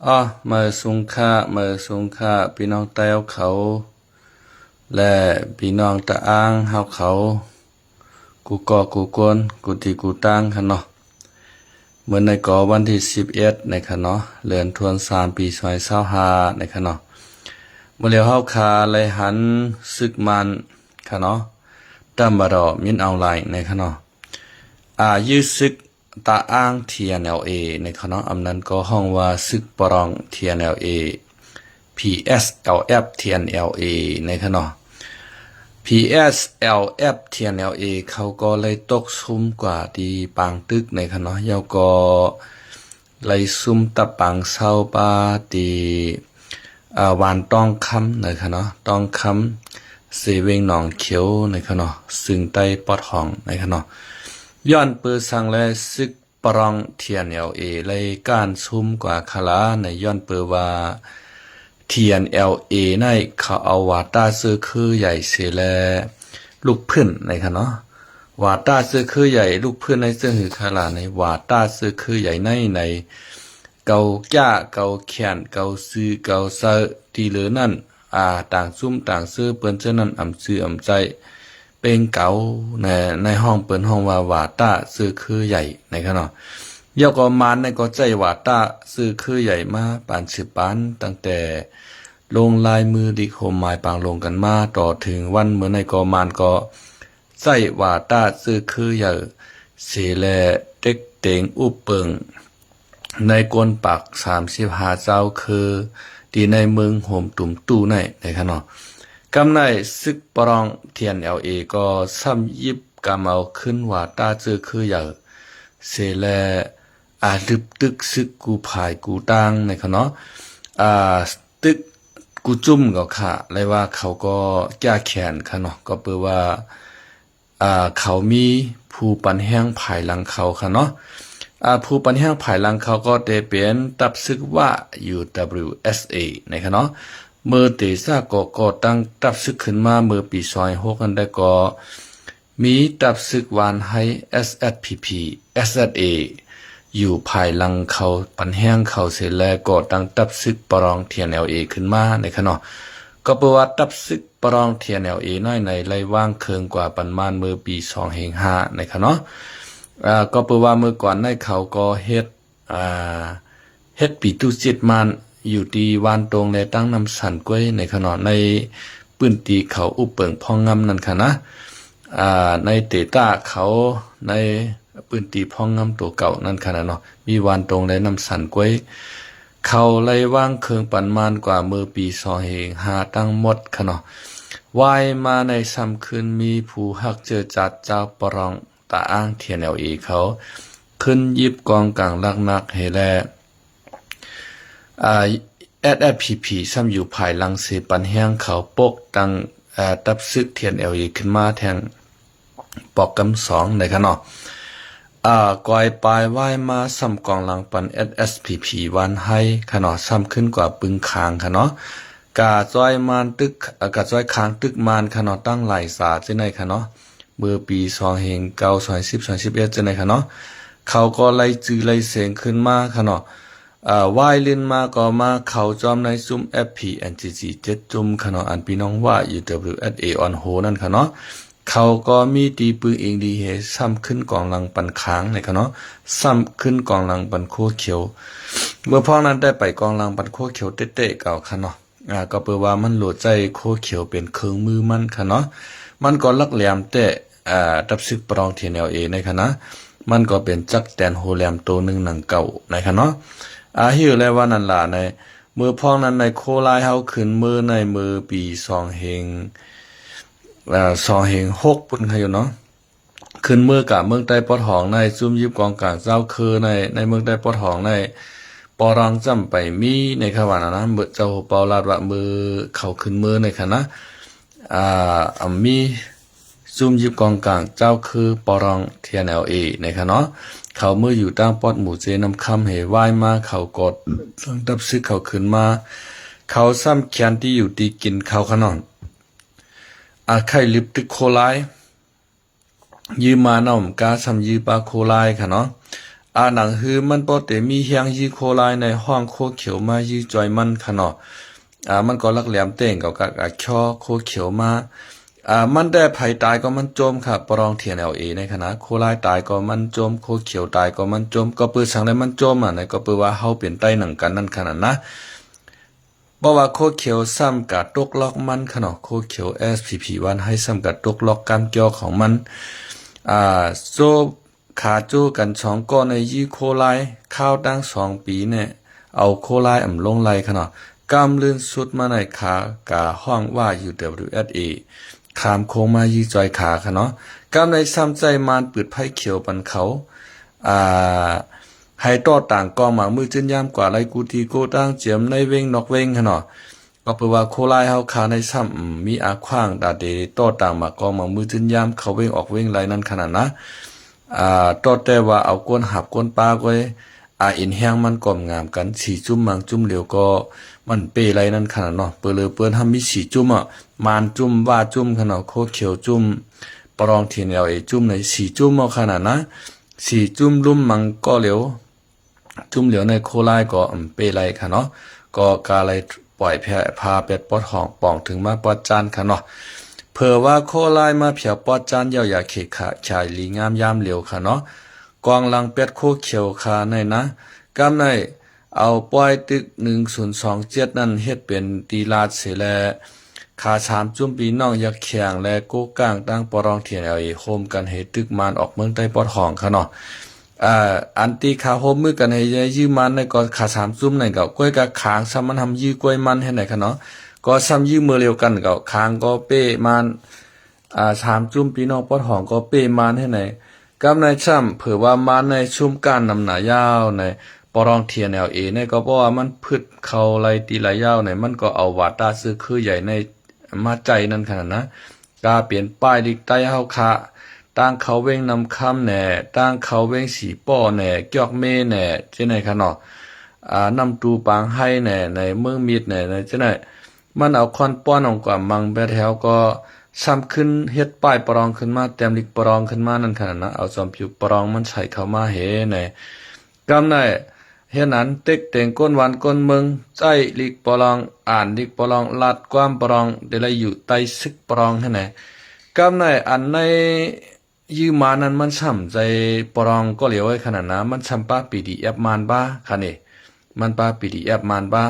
ອາ ມາສູງຄ່າ ມາສູງຄ່າ ພີ່ນ້ອງແຕ້ວເຂົາ ແລະ ພີ່ນ້ອງຕະອ້າງເຮົາເຂົາ ກູ່ກໍ ກູ່ກົນ ກູ່ທີ່ ກູ່ຕ່າງ ຫັ້ນເນາະ. ມື້ນີ້ກໍວັນທີສິບເອັດ ນະຄະເນາະ ເດືອນທວນສາມ ປີສອງພັນຊາວຫ້າ ນະຄະເນາະ. ມື້ແລ້ວເຮົາຄາໄດ້ຫັນສຶກມັນຄະເນາະ ຕຳມະດໍ ມິນອອນລາຍ ນະຄະເນາະ ອາ ຍືດສຶກ ຕະອ້າງ TNLA ນະຄະເນາະ ອຳນັ້ນກໍຮ້ອງວ່າສຶກປະລອງ TNLA PSLF TNLA ນະຄະເນາະ. PSLF TNLA ເຂົາກໍໄດ້ຕົກຊຸມກວ່າທີ່ປາງຕຶກ ນະຄະເນາະ ແລ້ວກໍໄດ້ຊຸມຕັບປາງເຊົາປາທີ່ ອາ ວານຕ້ອງຄຳ ນະຄະເນາະ ຕ້ອງຄຳ ເຊເວັງໜອງຂຽວ ນະຄະເນາະ ຊຶ່ງໃຕ້ປອດຫ້ອງ ນະຄະເນາະ. ຍ້ອນເປີສັງແລ ຊຶກປະລອງ TNLA ໄດ້ການຊຸມກວ່າຄະລາ ໃນຍ້ອນເປີວ່າ TNLA ໃນເຂົາເອົາຫວາຕ້າເຈີເຄີໃຫຍ່ເສແລລຸກພື້ນ ນະຄະເນາະ. ຫວາຕ້າເຈີເຄີໃຫຍ່ລຸກພື້ນໃນເຈີຫືຄະລາ ໃນຫວາຕ້າເຈີເຄີໃຫຍ່ໃນ ໃນ ເກົາກ້າ ເກົາແຂນ ເກົາຊື່ ເກົາເຊີ ທີ່ເລີນັ້ນ ອາ ຕ່າງຊຸມຕ່າງເຊີ ເພິ່ນເຈີນັ້ນອຳຊື່ອຳໃຈ ເປັງເກົາ ໃນ ໃນຫ້ອງເພິ່ນຮ້ອງວ່າ ຫວາຕ້າເຈີເຄີໃຫຍ່ ນະຄະເນາະ. ແລ້ວກໍມານໃນກໍໃຊ້ຫວາຕ້າເຈີເຄີໃຫຍ່ມາປານສືບປານ ຕັ້ງແຕ່ລົງລາຍມືລິກໂຮມໝາຍປາງລົງກັນມາ ຕໍ່ເຖິງວັນມື້ໃນກໍມານກໍໃຊ້ຫວາຕ້າເຈີເຄີໃຫຍ່ເສແລເຕັກເຕັງອຸບເປິງ ໃນກວນປາກສາມສິບຫ້າເຈົ້າຄື ທີ່ໃນເມືອງໂຮມຕຸມຕູ້ໃນ ໃນຂະເນາະ. ກຳໃນຊຶກປະລອງ TNLA ກໍຊ້ຳຢິບກຳເອົາຄືນຫວາຕ້າເຈີເຄີໃຫຍ່ເສແລ ອາ ລຶບຕຶກຊຶກກູ່ພາຍກູ່ຕ່າງ ໃນຂະເນາະ ອາ ຕຶກກູ່ຈຸ້ມກໍຂະ ແລະວ່າເຂົາກໍແກ້ແຄ້ນຂະເນາະ ກໍເປີວ່າ ອາ ເຂົາມີຜູ້ປັນແຮງພາຍຫຼັງເຂົາຂະເນາະ. ອາ ຜູ້ປັນແຮງພາຍຫຼັງເຂົາກໍໄດ້ເປັນຕັບຊຶກວ່າ UWSA ໃນຂະເນາະ. ເມື່ອເຕຊາກໍກໍ່ຕັ້ງຕັບຊຶກຂຶ້ນມາເມື່ອປີສອງພັນຫົກນັ້ນ ແລ້ວກໍມີຕັບຊຶກວານໄຮ SSPP SSA ຢູ່ພາຍຫຼັງເຂົາ ປັນແຮງເຂົາເສແລ ກໍ່ຕັ້ງຕັບຊຶກປະລອງ TNLA ຂຶ້ນມາ ໃນຂະເນາະ. ກໍເປີວ່າຕັບຊຶກປະລອງ TNLA ນ້ອຍໃນໄລ່ວາງເຄື່ອງກວ່າປະມານເມື່ອປີສອງພັນຫ້າ ໃນຂະເນາະ ອາ ກໍເປີວ່າເມື່ອກ່ອນໃນເຂົາກໍເຮັດ ອາ ເຮັດປີຕູຈິດມານຢູ່ທີ່ວານຕົງ ແລະ ຕັ້ງນ້ຳສັນກ້ວຍ ໃນຂະເນາະ ໃນພື້ນທີ່ເຂົາອຸບເປິງພອງງຳນັ້ນຂະນະ ອາ ໃນເຕຕາເຂົາ ໃນ ພື້ນທີ່ພອງງຳໂຕເກົ່ານັ້ນຂະນະເນາະ ມີວານຕົງ ແລະ ນ້ຳສັນກ້ວຍ. ເຂົາໄລ່ວາງເຄື່ອງປະມານກວ່າເມື່ອປີສອງພັນຫ້າທັງໝົດຂະເນາະ. ວາຍມາໃນຊ້ຳຄືນມີຜູ້ຮັກເຈີຈັດເຈົ້າປະລອງຕາອ້າງ TNLA ເຂົາຂຶ້ນຢິບກອງກາງຫຼັກໜັກເຮແລ ອາ SSPP ຊ້ຳຢູ່ພາຍຫຼັງເສ ປັນແຮງເຂົາປົກຕັ້ງ ອາ ຕັບຊຶກ TNLA ຂຶ້ນມາແທນ ປອກກຳສອງ ໃນຂະເນາະ ອາ ກອຍປາຍວາຍມາຊ້ຳກອງຫຼັງປັນ SSPP ວານໄຮຂະເນາະ ຊ້ຳຂຶ້ນກວ່າປຶງຄາງຂະເນາະ ກະຈ້ອຍມານຕຶກ ອາ ກະຈ້ອຍຄາງຕຶກມານຂະເນາະ ຕັ້ງຫຼາຍສາຈັ່ງໃດຂະເນາະ ເມື່ອປີສອງພັນເກົ້າ ສອງພັນສິບ ສອງພັນສິບເອັດ ຈັ່ງໃດຂະເນາະ ເຂົາກໍໄລ່ຈື່ໄລ່ເສັງຂຶ້ນມາຂະເນາະ. ອາ ວາຍລື່ນມາກໍມາເຂົ້າຈອມໃນຊຸມ FPNCC ເຈັດຈຸ່ມຂະເນາະ ອັນພີ່ນ້ອງວ່າ UWSA ອອນໂຮນັ້ນຂະເນາະ ເຂົາກໍມີທີ່ປຶງອີງດີເຮ ຊ້ຳຂຶ້ນກອງຫຼັງປັນຄາງໃນຂະເນາະ ຊ້ຳຂຶ້ນກອງຫຼັງປັນໂຄຂຽວ ເມື່ອພ້ອມນັ້ນໄດ້ໄປກອງຫຼັງປັນໂຄຂຽວເຕະໆ ເກົ່າຂະເນາະ. ອາ ກໍເປີວ່າມັນໂຫຼດໃຊ້ໂຄຂຽວເປັນເຄື່ອງມືມັນຂະເນາະ ມັນກໍຫຼັກແຫຼມແຕ່ ອາ ຕັບຊຶກປະລອງ TNLA ໃນຂະນະ ມັນກໍເປັນຈັກແຕນໂຮແຫຼມໂຕໜຶ່ງໜັງເກົ່າໃນຂະເນາະ ອາ ຫິວແລວ່ານັ້ນລະໃນ ເມື່ອພ້ອມນັ້ນໃນໂຄລາຍເຮົາຂຶ້ນເມືອໃນເມື່ອປີສອງເຮງ ອາ ສອງເຮງຫົກພຸ້ນຂະຢູ່ເນາະ ຂຶ້ນເມືອກາເມືອງໃຕ້ປອດຫ້ອງໃນ ຊຸມຢິບກອງກາງເຈົ້າເຄີໃນ ໃນເມືອງໃຕ້ປອດຫ້ອງໃນ ປະລອງຈຳໄປມີໃນຂະວ່ານັ້ນນະ ເມື່ອເຈົ້າເປົາລາດວ່າເມື່ອເຂົາຂຶ້ນເມືອໃນຂະນະ ອາ ອາ ມີຊຸມຢິບກອງກາງເຈົ້າເຄີປະລອງ TNLA ໃນຂະເນາະ ເຂົາເມືອຢູ່ຕາງປອດໝູເຈນ້ຳຄຳເຮ ວາຍມາເຂົາກໍຕັ້ງຕັບຊຶກເຂົາຂຶ້ນມາ ເຂົາຊ້ຳຂຽນທີ່ຢູ່ທີ່ກິນເຂົາຂະເນາະ ອາ ໄຂ່ລຶບຕຶກໂຄລາຍ ຢືມມານຳກາຊ້ຳຢືມປາໂຄລາຍຂະເນາະ ອາ ໜັງຫືມັນບໍ່ເຕັມມີແຮງຢື້ໂຄລາຍໃນ ຮ້ອງໂຄຂຽວມາຢື້ຈ່ອຍມັນຂະເນາະ. ອາ ມັນກໍຫຼັກແຫຼມເຕັ້ງກັບ ກັບ ກັບ ຄໍໂຄຂຽວມາ. ອາ ມັນແດ່ໃຜຕາຍກໍມັນຈົ່ມຂະ ປະລອງ ທີເອັນແອລເອ ໃນຂະນະ ໂຄລາຍຕາຍກໍມັນຈົ່ມ ໂຄຂຽວຕາຍກໍມັນຈົ່ມ. ກໍເປີດສັງແລມັນຈົ່ມອະ ໃນກໍເປີດວ່າເຮົາເປັນໄຕໜັງກັນນັ້ນຂະນະນະ. ເພາະວ່າໂຄຂຽວຊ້ຳກະຕົກລັອກມັນຂະເນາະ ໂຄຂຽວ ເອສພີພີວັນ ໃຫ້ຊ້ຳກະຕົກລັອກການກ່ຽວຂອງມັນ. ອາ ໂຊ ຂາໂຈ້ກັນສອງກໍໃນຢື້ໂຄລາຍ ຄາວຕັ້ງສອງປີແນ່ ເອົາໂຄລາຍອຳລົງໄລ່ຂະເນາະ. ກຳລື່ນສຸດມາໃນຂາກະຮ້ອງວ່າ ຢູ ດັບເບິນຢູ ເອັສ ເອ ຂາມໂຄງມາຢື້ຈອຍຂາຂະເນາະ. ກຳໃນຊ້ຳໃຈມານປືດໄຟຂຽວປັນເຂົາ ອາ ໃຫ້ຕໍ່ຕາງກອງໝາກມືຈືນຍາມ ກວ່າໄລ່ກູຕີໂກຕາງຈຽມໃນເວັງນອກເວັງຂະເນາະ. ກໍເປີວ່າໂຄລາຍເຮົາຄາໃນຊ້ຳ ອາ ມີອາຂວາງດາເດຕໍ່ຕາງໝາກກອງໝາກມືຈືນຍາມ ເຂົ້າເວັງອອກເວັງໄລ່ນັ້ນຂະນະນະ. ອາ ຕໍ່ແຕ່ວ່າເອົາກົ້ນຫາບກົ້ນປາກໄວ້ ອາ ເອັນແຮງມັນກໍງາມກັນ ສີ່ຈຸ້ມມັງຈຸ້ມຫຼຽວກໍມັນເປ້ໄລ່ນັ້ນຂະນະເນາະ. ເປີເລີເປີ້ນຫ້າມມີສີ່ຈຸ້ມອະ ມານຈຸ້ມ ວ່າຈຸ້ມຂະເນາະ ໂຄຂຽວຈຸ້ມ ປະລອງ ທີເອັນແອລເອ ຈຸ້ມ ໃນສີ່ຈຸ້ມເອົາຂະນະນະ ສີ່ຈຸ້ມລຸມມັງກໍຫຼຽວ ຈຸ້ມຫຼຽວໃນໂຄລາຍກໍ ອາ ເປ້ໄລ່ຂະເນາະ. ກໍກາໄລ່ປ່ອຍແຜ່ພາແປດປອດຫ້ອງ ປອງເຖິງມາປອດຈານຂະເນາະ. ເຜີວ່າໂຄລາຍມາເຜວປອດຈານ ເຢ່າວຢາເຂຂະຂາຍລີງາມຍາມຫຼຽວຂະເນາະ. ກອງຫຼັງແປດໂຄຂຽວຂາໃນນະ ກຳໃນເອົາປ່ອຍຕຶກໜຶ່ງສູນສອງເຈັດນັ້ນເຮັດເປັນຕີລາດເສແລ ຂາສາມຈຸ້ມ ປີນ້ອງຍັກແຂງ ແລະ ໂກກາງ ຕັ້ງປະລອງ ທີເອັນແອລເອ ໂຮມກັນໃຫ້ຕຶກມານອອກເມືອງໃຕ້ປອດຫ້ອງຂະເນາະ. ອາ ອັນທີ່ຂາໂຮມມືກັນໃຫ້ຢື້ມານໃນກໍຂາສາມຈຸ້ມນັ້ນກໍ ກ້ວຍກະຂາງຊ້ຳມັນຫ້າມຢື້ກ້ວຍມັນໃຫ້ໃນຂະເນາະ. ກໍຊ້ຳຢື້ເມືອລຽວກັນກໍຂາງກໍເປ້ມານ ອາ ສາມຈຸ້ມ ປີນ້ອງປອດຫ້ອງກໍເປ້ມານໃຫ້ໃນ. ກຳໃນຊ້ຳເຜີວ່າມານໃນຊຸມກ້ານນຳໜ້າຍາວໃນ ປະລອງ ທີເອັນແອລເອ ໃນກໍເພາະວ່າມັນພຶດເຂົ້າໄລ່ຕີໄລ່ຍາວໃນ ມັນກໍເອົາຫວາດຕາເຊື້ອຄືໃຫຍ່ໃນ ມາໃຈນັ້ນຂະນະນະ ກາເປັນປ້າຍລິກໃຕ້ເຮົາຄະ ຕັ້ງເຂົ້າເວັງນ້ຳຄຳແນ່ ຕັ້ງເຂົ້າເວັງສີປໍ້ແນ່ ກຽກເມແນ່ ຈັ່ງໃດຂະເນາະ. ອາ ນ້ຳຕູປາງໄຮແນ່ ໃນເມືອງມິດແນ່ ໃນຈັ່ງໃດ ມັນເອົາຄ້ອນປ້ອນອອກກວ່າມັງແບດແຮວກໍຊ້ຳຂຶ້ນເຮັດປ້າຍປະລອງຂຶ້ນມາ ແຕ້ມລິກປະລອງຂຶ້ນມານັ້ນຂະນະນະ ເອົາຈອມປິວປະລອງມັນໃສ່ເຂົ້າມາເຫແນ່. ກຳໃນເຮັດນັ້ນ ເຕັກເຕັງກົ້ນວັນກົ້ນເມືອງ ໃຊ້ລິກປະລອງ ອ່ານລິກປະລອງ ລັດຄວາມປະລອງ ໄດ້ໄລ່ຢູ່ໃຕ້ຊຶກປະລອງຫັ້ນແຫຼະ. ກຳໃນອັນໃນຢື້ມານັ້ນ ມັນຊ້ຳໃຈປະລອງກໍຫຼຽວໄວ້ຂະໜາດນະ ມັນຊ້ຳປະ ປີດີແອັບ ມານບ້າຄະເນ ມັນປະ ປີດີແອັບ ມານບ້າ.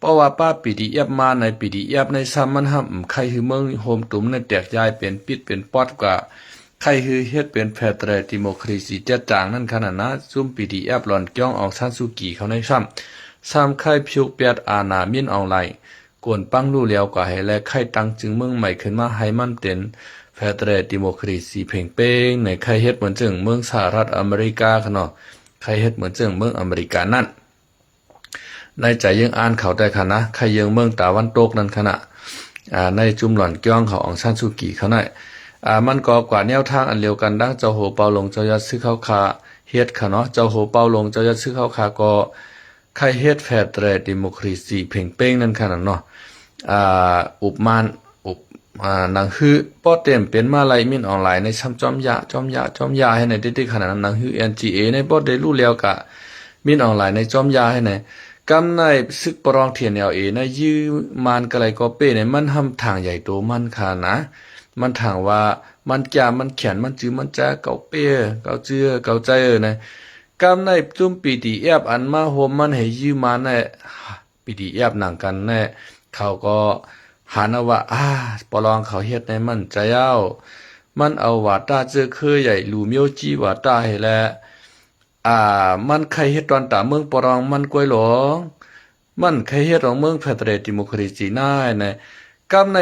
ເພາະວ່າປະ ປີດີແອັບ ມານໃນ ປີດີແອັບ ໃນຊ້ຳມັນຫ້າມໃຄ່ຄືເມືອງໂຮມຕຸມໃນແຕກຢາຍເປັນປິດເປັນປອດກວ່າ ໃຄ່ຄືເຮັດເປັນ Federal Democracy ຈັດຈ້າງນັ້ນຂະໜາດນະ. ຊຸມ ປີດີແອັບ ຫຼອນກ້ຽງ ອອງຊານຊູກີ ເຂົາໃນຊ້ຳ ຊ້ຳໃຄ່ຜູກແປດອານາມິນອອງໄລ ກວນປັງຫຼູ່ຫຼຽວກວ່າໃຫ້ ແລະ ໃຄ່ຕັ້ງຈຶ່ງເມືອງໃໝ່ຂຶ້ນມາໃຫ້ມັນເປັນ Federal Democracy ເພງເປ້ງ ໃນໃຄ່ເຮັດເໝືອນເຊິ່ງເມືອງສະຫະລັດອາເມລິກາຂະເນາະ ໃຄ່ເຮັດເໝືອນເຊິ່ງເມືອງອາເມລິການັ້ນ. ໃນໃຈເຢິງອ່ານເຂົາແຕ່ຂະນະ ໃຄ່ເຢິງເມືອງຕາວັນຕົກນັ້ນຂະນະ ອາ ໃນຈຸມຫຼອນກ້ຽງເຂົາ ອອງຊານຊູກີ ເຂົາໃນ ອາ ມັນກໍກວ່າແນວທາງອັນລຽວກັນ ດັ່ງເຈົ້າໂຮເປົາຫຼົງ ເຈົ້າຍອດຊຶກເຂົາຄາເຮັດຂະເນາະ. ເຈົ້າໂຮເປົາຫຼົງ ເຈົ້າຍອດຊຶກເຂົາຄາກໍ ໃຄ່ເຮັດ Federal Democracy ເພງເປ້ງນັ້ນຂະນະເນາະ. ອາ ອຸບມານ ອຸບ ອາ ໜັງຫື ບໍ່ເຕັມເປັນມາໄລ່ມິນອອງລາຍໃນຊ້ຳຈອມຢາ ຈອມຢາ ຈອມຢາໃຫ້ໃນ ເດັດໆຂະໜາດນັ້ນ ໜັງຫື ເອັນຈີເອ ໃນບໍ່ໄດ້ຮູ້ແລ້ວກະ ມິນອອງລາຍໃນຈອມຢາໃຫ້ໃນ. ກຳໃນຊຶກປະລອງ ທີເອັນແອລເອ ໃນຢື້ມານກະໄລກໍເປ້ໃນ ມັນຫ້ຳທາງໃຫຍ່ໂຕມັນຂະນະ ມັນທາງວ່າ ມັນຈາ ມັນແຂນ ມັນຈື່ ມັນຈາ ເກົາເປ້ ເກົາຈື່ ເກົາໃຈເອີນະ. ກຳໃນຈຸມ ປີດີແອັບ ອັນມາໂຮມມັນໃຫ້ຢື້ມານໃນ ປີດີແອັບ ໜັງກັນແນ່ ເຂົາກໍຫັນເອົາວ່າ ອາ ປະລອງເຂົາເຮັດໃນມັນໃຈເອົາ ມັນເອົາຫວາດຕາເຈີເຄີໃຫຍ່ ລູມຽວຈີຫວາດຕາໃຫ້ແລະ ອາ ມັນໃຄ່ເຮັດຕອນຕາເມືອງປະລອງມັນກວຍຫຼອງ ມັນໃຄ່ເຮັດອອກເມືອງ Federal Democracy ນາຍນະ. ກຳໃນ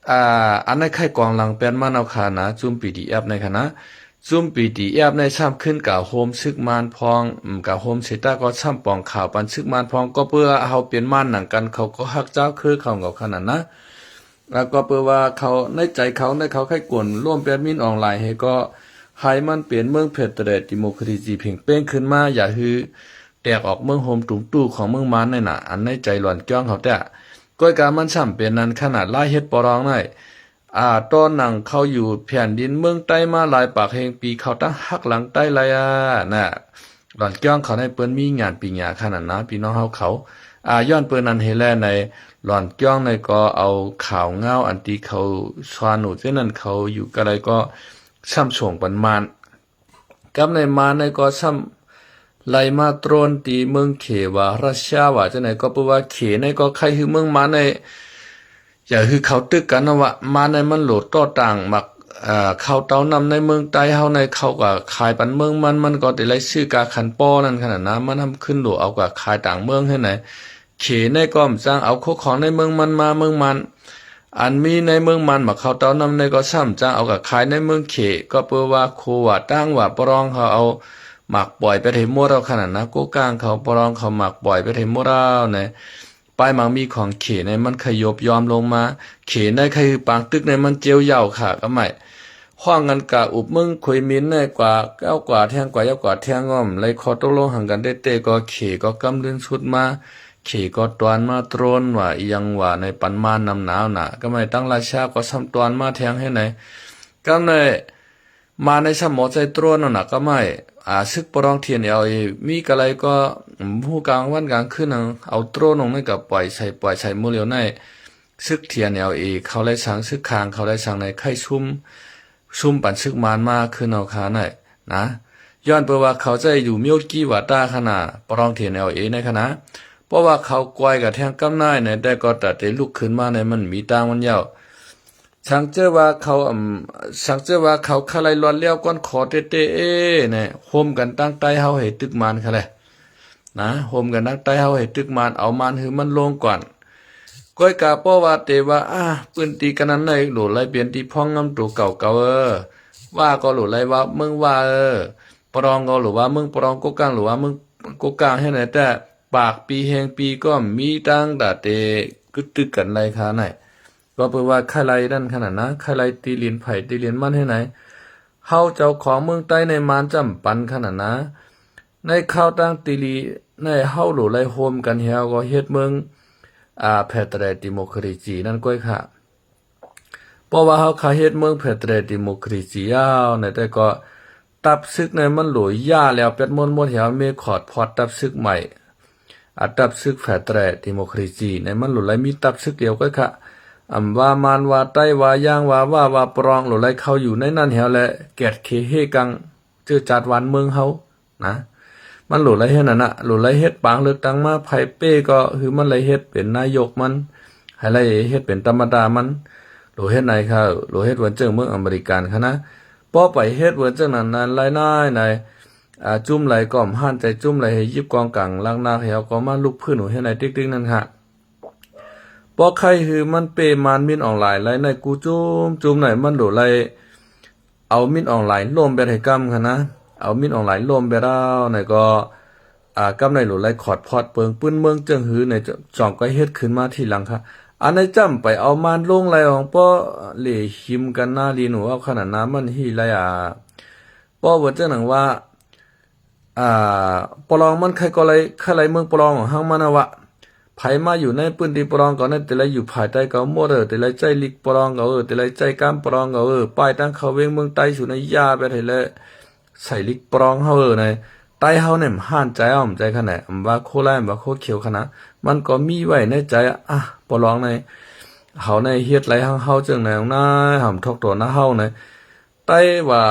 ອາ ອັນໃນໄຂ່ກອງຫຼັງແປນມານເອົາຂະນະ ຈຸມ ປີດີແອັບ ໃນຂະນະ ຈຸມ ປີດີແອັບ ໃນຊ້ຳຂຶ້ນກະໂຮມຊຶກມານພ້ອງ ອາ ກະໂຮມເຊຕາກໍຊ້ຳປອງຂາວປັນຊຶກມານພ້ອງ ກໍເພື່ອເຮົາເປັນມານໜັງກັນ ເຂົາກໍຮັກເຈົ້າຄືເຂົາເຂົາຂະໜາດນະ ອາ ກໍເພື່ອວ່າເຂົາໃນໃຈເຂົາໃນເຂົາໄຂ່ກວນລວມແປດມິນອອງລາຍໃຫ້ກໍໃຫ້ມັນເປັນເມືອງ Federal Democracy ເພງເປ້ງຂຶ້ນມາ ຢ່າຮືແຕກອອກເມືອງໂຮມຕຸມຕູ້ຂອງເມືອງມານໃນນະ ອັນໃນໃຈຫຼອນກ້ຽງເຂົາແທ້. ກ້ອຍກາມັນຊ້ຳເປັນນັ້ນຂະໜາດລາຍເຮັດປະລອງໃນ ອາ ຕອນໜັງເຂົາຢູ່ແຜ່ນດິນເມືອງໃຕ້ມາຫຼາຍປາກແຫ່ງປີ ເຂົາຕັ້ງຫັກຫຼັງໃຕ້ລາຍອານະ ຫຼອນກ້ຽງເຂົາໃນເປີ້ນມີຍານປີຍາຂະໜາດນະ ພີ່ນ້ອງເຮົາເຂົາ. ອາ ຍ້ອນເປີ້ນນັ້ນເຮັດແລ້ວໃນ ຫຼອນກ້ຽງໃນກໍເອົາຂ່າວງາວອັນທີ່ເຂົາສອນໜູເຊັ່ນນັ້ນ ເຂົາຢູ່ກະໄລກໍຊ້ຳສົ່ງປັນມານ ກັບໃນມານໃນກໍຊ້ຳໄລ່ມາໂຕຣນທີ່ເມືອງເຂວ່າ ຣັດເຊຍວ່າຈັ່ງໃດ ກໍເພາະວ່າເຂໃນກໍໃຄ່ຄືເມືອງມານໃນ ຢ່າຄືເຂົາຕຶກກັນນະວ່າ ມານໃນມັນໂຫຼດຕໍ່ຕ່າງໝາກ ເອີ ເຂົ້າເຕົານ້ຳໃນເມືອງໃຕ້ເຮົາໃນ ເຂົາກໍຂາຍປັນເມືອງມັນ ມັນກໍໄດ້ໄລ່ຊື້ກາຂັນປໍນັ້ນຂະໜາດນະ ມັນນຳຂຶ້ນໂຫຼດເອົາກະຂາຍຕ່າງເມືອງຫັ້ນໃນ. ເຂໃນກໍຈະເອົາໂຄຂອງໃນເມືອງມັນມາເມືອງມານ ອັນມີໃນເມືອງມານໝາກເຂົ້າເຕົານ້ຳໃນກໍຊ້ຳຈະເອົາກະຂາຍໃນເມືອງເຂ ກໍເພາະວ່າໂຄວ່າຕ່າງວ່າປະລອງເຂົາເອົາໝາກປ່ອຍໄປໃຫ້ໝົດແລ້ວຂະໜາດນະ ໂກກາງເຂົາປະລອງເຂົາໝາກປ່ອຍໄປໃຫ້ໝົດແລ້ວໃນ ປ້າຍໝາກມີຂອງເຂໃນມັນຂະຍົບຍອມລົງມາ ເຂໃນໄຄຄືປາງຕຶກໃນມັນເຈວເຍົາຂາກະໄໝ ຮ້ອງກັນກະອຸບເມືອງຄຸຍມິນໃນກວ່າເອົາກວ່າແທງກວ່າເຍົາກວ່າແທງອ້ອມ ໄລ່ຂໍ້ຕົກລົງຫັງກັນເຕະໆ ກໍເຂກໍກຳລືນຊຸດມາ ເຂກໍຕອນມາໂຕຣນວ່າອີ່ຫຍັງວ່າໃນປັນມານນຳໜາວໜາ ກະໄໝຕັ້ງລາຊາກໍຊ້ຳຕອນມາແທງໃຫ້ໃນ ກຳໃນ ມາໃນສະໝໍໃສ່ໂຕຣນນັ້ນນະ ກະໄໝ ອາ ສຶກປະລອງ ທີເອັນແອລເອ ມີກະໄລກໍ ອືມ ຮູ້ກາງວັນກາງຄືນ ເອົາໂຕຣນລົງໃນກະປ່ອຍໃສ່ ປ່ອຍໃສ່ມື້ລຽວໃນ ຊຶກ ທີເອັນແອລເອ ເຂົາໄລ່ສັງ ຊຶກຂ້າງເຂົາໄລ່ສັງໃນໄຄຊຸມ ຊຸມປັນຊຶກມານມາຄືນເອົາຄາໃນນະ ຍ້ອນເພາະວ່າເຂົາໃຈຢູ່ມິວກີວາຕາຂະໜາດ ປະລອງ ທີເອັນແອລເອ ໃນຂະໜາດ ເພາະວ່າເຂົາກວາຍກະແທງກຳນາຍໃນ ແຕ່ກໍຕາເຕລຸກຂຶ້ນມາໃນ ມັນມີຕ່າງມັນເຍົາ ສັງເຈີວ່າເຂົາ ອຳ ສັງເຈີວ່າເຂົາຄະໄລລອດແລ້ວກ່ອນຂໍເຕະໆ ເອ ແນະ ໂຮມກັນຕັ້ງໃຕ້ເຮົາໃຫ້ຕຶກມານຄະແລະ ນະ ໂຮມກັນຕັ້ງໃຕ້ເຮົາໃຫ້ຕຶກມານ ເອົາມານຄືມັນລົງກ່ອນ ກ້ອຍກາເພາະວ່າເຕວ່າ ອາ ພື້ນທີ່ກະນັ້ນໃນ ໂຫຼໄລປ່ຽນທີ່ພອງງາມໂຕເກົ່າເກົ່າເອີ ວ່າກໍໂຫຼໄລວ່າເມືອງວ່າເອີ ປະລອງກໍໂຫຼວ່າເມືອງປະລອງ ກົກກາງໂຫຼວ່າເມືອງກົກກາງ ເຮັດໃຫ້ແຕ່ປາກປີແຮງປີກໍມີຕັ້ງຕາເຕກຶດຕຶກກັນໄລຄາໃນ ກໍເພາະວ່າຄະໄລນັ້ນຂະໜາດນະ ຄະໄລຕີລິນໃຜຕີລິນມັນໃຫ້ໃນ ເຮົາເຈົ້າຂອງເມືອງໃຕ້ໃນມານຈຳປັນຂະໜາດນະ ໃນຄາວຕ່າງຕີລີໃນເຮົາໂຫຼໄລໂຮມກັນແຮວກໍເຮັດເມືອງ ອາ ເຟເດເຣດດີໂມຄຣາຊີນັ້ນກ້ວຍຄະ ເພາະວ່າເຮົາຄະເຮັດເມືອງເຟເດເຣດດີໂມຄຣາຊີຍາວໃນ ແຕ່ກໍ ຕັບຊຶກໃນມັນໂຫຼຍຢາແລ້ວ ແປດມົນໝົດແຮວ ເມຄອດພອດຕັບຊຶກໃໝ່ ອາ ຕັບຊຶກເຟເດເຣດດີໂມຄຣາຊີໃນ ມັນໂຫຼໄລມີຕັບຊຶກດຽວກ້ອຍຄະ ອຳວ່າມານວ່າໄຕ້ວ່າຢາງວ່າວ່າວ່າປະລອງ ໂຫຼໄລເຂົ້າຢູ່ໃນນັ້ນແຮວ ແລະ ແກດເຄເຮກັງ ເຈີຈັດວານເມືອງເຮົານະ ມັນໂຫຼໄລເຮັດນັ້ນນະ ໂຫຼໄລເຮັດປາງເລືອກຕັ້ງມາ ໃຜເປ້ກໍຄືມັນໄລເຮັດເປັນນາຍົກມັນ ໃຫ້ໄລເຮັດເປັນທຳມະດາມັນ ໂຫຼເຮັດໃນຄະ ໂຫຼເຮັດເຫມືອນເຈີງເມືອງອາເມລິກັນຄະນະ ພໍໄປເຮັດເຫມືອນເຈີງນັ້ນນັ້ນ ລາຍນາຍໃນ ອາ ຈຸ້ມໃລກໍມຫັ້ນໃຈຈຸ້ມໃລໃຫ້ຢິບກອງກາງລັກນາກແຮວກໍມາລຸກພື້ນຫູເຮັດໃນຕິກໆນັ້ນຄະ ພໍໃຄຄືມັນເປ້ມານມິນອອງລາຍໄລໃນກູຈຸ້ມຈຸ້ມໃນ ມັນໂຫຼໄລ ເອົາມິນອອງລາຍລົ້ມແບດໃຫ້ກຳຄະນະ ເອົາມິນອອງລາຍລົ້ມແບດເອົາໃນກໍ ອາ ກຳໃນໂຫຼໄລຂອດພອດເປິງປືນເມືອງເຈີງຫືໃນ ຈອງກໍເຮັດຂຶ້ນມາທີຫຼັງຄະ ອັນໃນຈຳໄປເອົາມານລົງໄລອອງ ພໍເຫຼຫິມກັນນາລີໜູເອົາຂະໜາດນາ ມັນຫີໄລອາ ພໍເວີນຈັ່ງໜັງວ່າ ອາ ປະລອງມັນໃຄກໍໄລ ໃຄໄລເມືອງປະລອງຂອງເຮົາມານະວະ ໃຜມາຢູ່ໃນພື້ນທີ່ປະລອງເຂົານັ້ນ ແຕ່ລະຢູ່ພາຍໃຕ້ເຂົາໝົດເອີ ແຕ່ລະໃຊ້ລິກປະລອງເຂົາເອີ ແຕ່ລະໃຊ້ການປະລອງເຂົາເອີ ປ້າຍທາງເຂົ້າເວງເມືອງໃຕ້ສຸນນະຢາແບບໃດແລະ ໃສ່ລິກປະລອງເຮົາເອີ ໃນໃຕ້ເຮົານີ້ມັນຫ້ານໃຈເຮົາໃຈຂະໜາດ ອຳວ່າໂຄລາຍ ອຳວ່າໂຄຂຽວຂະໜາດ ມັນກໍມີໄວ້ໃນໃຈ ອາ ປະລອງໃນເຮົາໃນເຮັດໄລທາງເຮົາຈັ່ງໃດນາ ຫຳທົກໂຕນາເຮົາໃນ ໄຕ້ວ່າ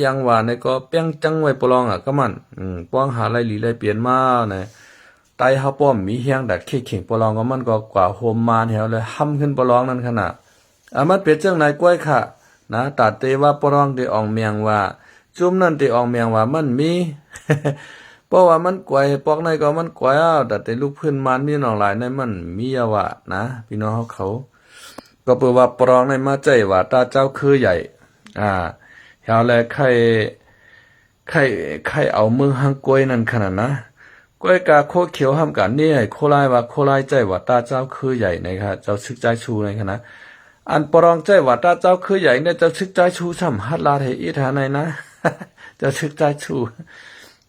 ຫຍັງວ່າໃນກໍແປ້ງຈັງໄວ້ປະລອງອະ ກະມັນ ອືມ ປ້ອງຫາໄລຫຼີໄລປ່ຽນມາໃນ ໄຕ້ເຮົາປ້ອມມີແຮງດັດເຄເຄັ່ງປະລອງ ກໍມັນກໍກວ່າໂຮມມານແຮວ ແລະ ຫ້ຳຂຶ້ນປະລອງນັ້ນຂະໜາດ ອາ ມັນເປັນຈັ່ງໃດກ້ວຍຂະນະ ຕາເຕວ່າປະລອງເຕອອງແມງວ່າ ຈຸ້ມນັ້ນເຕອອງແມງວ່າມັນມີ ເພາະວ່າມັນກວາຍ ປອກໃນກໍມັນກວາຍ ຕາເຕລຸກພື້ນມານມີນ້ອງຫຼາຍໃນມັນມີອະວະນະ ພີ່ນ້ອງເຮົາເຂົາ ກໍເປີວ່າປະລອງໃນມາໃຈວ່າຕາເຈົ້າຄືໃຫຍ່ ອາ ເຮົາແລໃຄ່ ໄຂ້ ໄຂ້ເອົາເມືອງຮັງກວຍນັ້ນຂະໜາດນະ ກວຍກາໂຄຂຽວຫ້ຳກັນນີ້ໃຫ້ໂຄລາຍວ່າໂຄລາຍໃຈວ່າຕາເຈົ້າຄືໃຫຍ່ໃນຂະ ເຈົ້າຊຶກຈ່າຍຊູໃນຂະນະ ອັນປະລອງໃຈວ່າຕາເຈົ້າຄືໃຫຍ່ເນຍ ເຈົ້າຊຶກຈ່າຍຊູຊ້ຳ ຮັດລາດໃຫ້ອີດຫາໃນນະ ເຈົ້າຊຶກຈ່າຍຊູ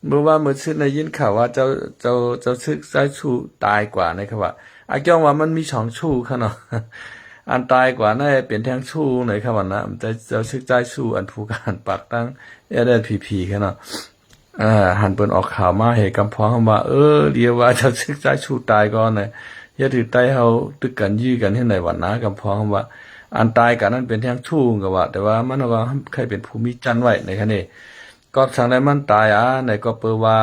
ເມື່ອວານມື້ຊືນໄດ້ຍິນຂ່າວວ່າເຈົ້າ ເຈົ້າ ເຈົ້າຊຶກຈ່າຍຊູຕາຍກວ່າໃນຂະວ່າ ອາ ກຽງວ່າມັນມີສອງຊູຂະເນາະ ອັນຕາຍກວ່ານັ້ນເປັນແທງຊູໃນຂະວ່ານະ ເຈົ້າ ເຈົ້າຊຶກຈ່າຍຊູ ອັນຜູ້ການປາກຕັ້ງ ເອສເອສພີພີ ຂະເນາະ ເອີ ຫັ້ນເພິ່ນອອກຂ່າວມາໃຫ້ກຳພອງວ່າ ເອີ ດຽວວ່າເຈົ້າຊຶກຊາຍຊູ້ຕາຍກ່ອນນະ ຢ່າຖືກໄຕ້ເຮົາຕຶກກັນຢື້ກັນເຮັດໃດຫວັນນາ ກຳພອງວ່າ ອັນຕາຍກັນນັ້ນເປັນແຮງຊູ້ກໍວ່າ ແຕ່ວ່າມັນກໍໃຄ່ເປັນຜູ້ມີຈັນໄວ້ໃນຂະເນ ກໍສັງໄດ້ມັນຕາຍອາ ໃນກໍເປີວ່າ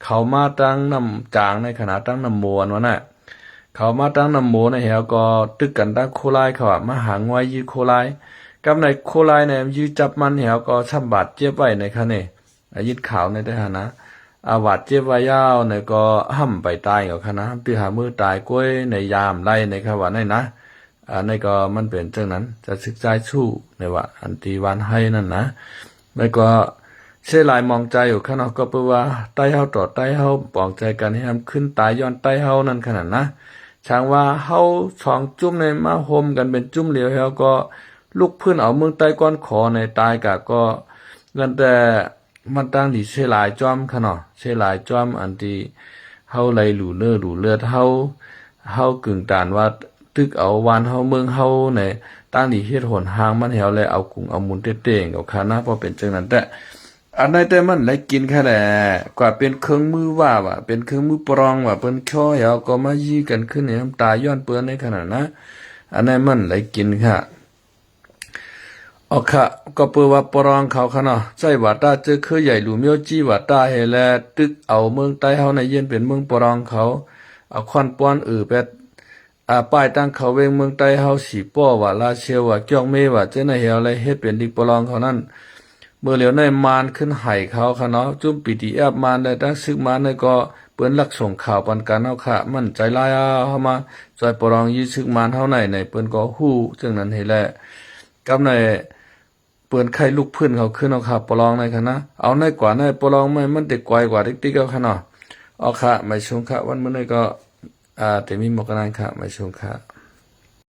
ເຂົາມາຕັ້ງນ້ຳຈາງໃນຂະນະຕັ້ງນ້ຳໂມອັນວ່ານະ ເຂົາມາຕັ້ງນ້ຳໂມໃນແຮວກໍຕຶກກັນຕັ້ງໂຄລາຍເຂົາອະ ມາຫາງວາຍຢື້ໂຄລາຍ ກັບໃນໂຄລາຍໃນຢື້ຈັບມັນແຮວກໍຊ້ຳບາດເຈັບໄວ້ໃນຂະເນ ໄດ້ຍິນຂ່າວໃນແຕ່ຫັ້ນນະ ອາ ບາດເຈັບໄວ້ຍາວໃນກໍຫ້ຳໄປຕາຍເອົາຂະນະ ຕື້ຫາມື້ຕາຍກ້ວຍໃນຍາມໄລ່ໃນຄະວ່າໃນນະ ອັນນີ້ກໍມັນເປັນຈັ່ງນັ້ນ ຈະຊຶກຊາຍຊູ້ໃນວ່າ ອັນທີ່ວານໄຮນັ້ນນະ ແລ້ວກໍເສຍຫຼາຍມອງໃຈຢູ່ຂະເນາະ ກໍເປີວ່າໄຕ້ເຮົາຕໍ່ໄຕ້ເຮົາປອງໃຈກັນແຮມຂຶ້ນຕາຍຍ້ອນໄຕ້ເຮົານັ້ນຂະນັ້ນນະ ຊ່າງວ່າເຮົາສອງຈຸ້ມນີ້ມາໂຮມກັນເປັນຈຸ້ມລຽວແລ້ວກໍລຸກຟື້ນເອົາເມືອງໄຕ້ກ້ອນຂໍໃນຕາຍກະກໍ ເງິນແຕ່ມັນຕັ້ງດີເສຍຫຼາຍຈ້ອມຂະເນາະ ເສຍຫຼາຍຈ້ອມອັນທີ່ເຮົາໄລ່ຫຼູເນີຫຼູເລືອດເຮົາ ເຮົາກຶງຕານວ່າຕຶກເອົາບ້ານເຮົາເມືອງເຮົາໃນ ຕັ້ງດີເຮັດຫົນທາງມັນແຮວແລະເອົາກຸງເອົາມຸນເຕະເຕງເອົາຂະນະ ເພາະເປັນຈັ່ງນັ້ນແຕ່ ອັນໃດແຕ່ມັນໄດ້ກິນຂະແຫຼະ ກວ່າເປັນເຄື່ອງມືວ່າວ່າ ເປັນເຄື່ອງມືປຣອງວ່າ ເພິ່ນຂໍແຮວກໍມາຢື້ກັນຂຶ້ນໃຫ້ນ້ຳຕາຍ້ອນເປີ້ນໃນຂະນະນະ ອັນໃດມັນໄດ້ກິນຂະ ອອກຂະ ກໍເປີວ່າປຣອງເຂົາຂະເນາະ ໃຊ້ຫວາດຕາເຈີເຄືອໃຫຍ່ຫຼູມໂຍຈີຫວາດຕາເຮແລະ ຕຶກເອົາເມືອງໃຕ້ເຮົາໃນຢ້ຽນເປັນເມືອງປຣອງເຂົາ ເອົາຄ້ອນປ້ອນເອີແປດ ອາ ປ້າຍຕັ້ງເຂົາເວັງເມືອງໃຕ້ເຮົາ ສີປໍ້ຫວາ ລາຊຽວຫວາ ກຽວເມຫວາ ເຈົ້ານາຍແຮວ ແລະ ເຮັດເປັນດິກປຣອງເຂົານັ້ນ ເມື່ອຫຼຽວໃນມານຂຶ້ນໄຫເຂົາຂະເນາະ ຈຸ້ມ ບີທີເອັຟ ມານ ແລະ ຕັ້ງຊຶກມານໃນກໍ ເປີ້ນລັກສົ່ງຂ່າວປັນກັນເຮົາຂະ ມັນໃຈຮ້າຍເຮົາມາ ຊ່ອຍປະລອງຢື້ຊຶກມານເຮົາໃນ ໃນເພິ່ນກໍຮູ້ຈັ່ງນັ້ນເຮແລະ ກັບໃນເພິ່ນໄຂ້ລຸກຟື້ນເຂົາຂຶ້ນເອົາຂະປະລອງໃນຂະນະ ເອົາໃນກວ່າໃນປະລອງໃໝ່ ມັນເຕັກກວາຍກວ່າຕິກໆເອົາຂະເນາະ ເອົາຂະ ໄໝສູງຂະ ວັນມື້ນີ້ກໍ ອາ ເຕັມມີໝວກກັນນັນຂະ ໄໝສູງຂະ.